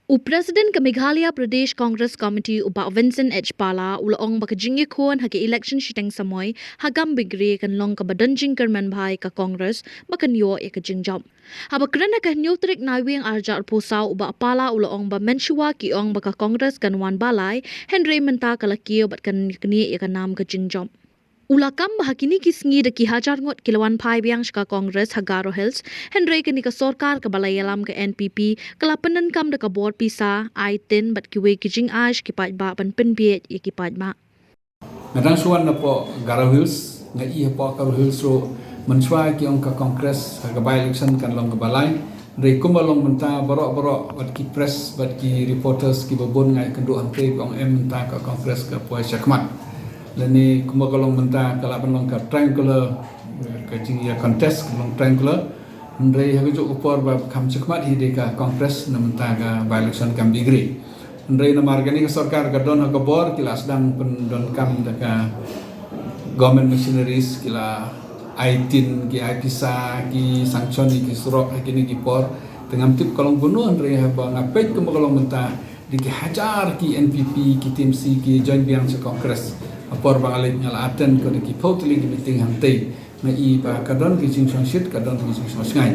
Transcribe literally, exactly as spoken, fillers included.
U President ka Meghalaya Pradesh Congress Committee u Bah Vincent H Pala u la ong ba ka jingïakhun ha ka election shiteng samoi ha Gambegre kan long kaba don jingkyrmen bha ïa ka Congress ba kan ïoh ïa ka jingjop. Haba kren ha ka hynñiew tarik Naiwieng arhajar arphew saw u Bah Pala u la ong ba mynshuwa ki ong ba ka Congress kan wan ba lai, hynrei mynta ka la kiew bad kan ïaknieh ïa ka nam ka jingjop. U la kam ba ha kine ki sngi da ki hajar ngut ki la wan phai biang sha ka Congress ha Garo Hills, hynrei kane ka sorkar kaba la ïalam ka N P P ka la pyndonkam da ka bor pisa, ai tin bad kiwei ki jingai sha ki paidbah ban pynbiej ïa ki paidbah. Nga dang shu wan napoh Garo Hills, nga i hapoh Garo Hills ruh, mynshuwa ki ong ka Congress ha ka by-election kan long kaba lai. Hynrei kumba long mynta, baroh baroh bad ki press bad ki reporters kiba bun nga ïakynduh hangtei ki ong em mynta ka Congress ka poi shakhmat. Lane kumba ka long mynta ka lah ban long ka triangular, ka jingïa contest ka long triangular. Hynrei ha kajuh ka por ba kham shakhmat hi dei ka Congress na mynta ka by-election Gambegre. Hynrei namar kane ka sorkar ka don ha ka bor, ki la sdang pyndonkam da ka government machineries, ki la ai tin, ki ai pisa, ki sanction ïa ki surok ha kine ki por. Te ngam tip ka long kumno, hynrei haba nga peit kumba ka long mynta, dei ki hajar ki N P P, ki T M C ki join biang sha Congress. Ha por ba nga leit nga la attend ko da ki phew tylli ki meeting hangtei. Nga i ba ka don ki jingshongshit, ka don ki jingshongshngaiñ.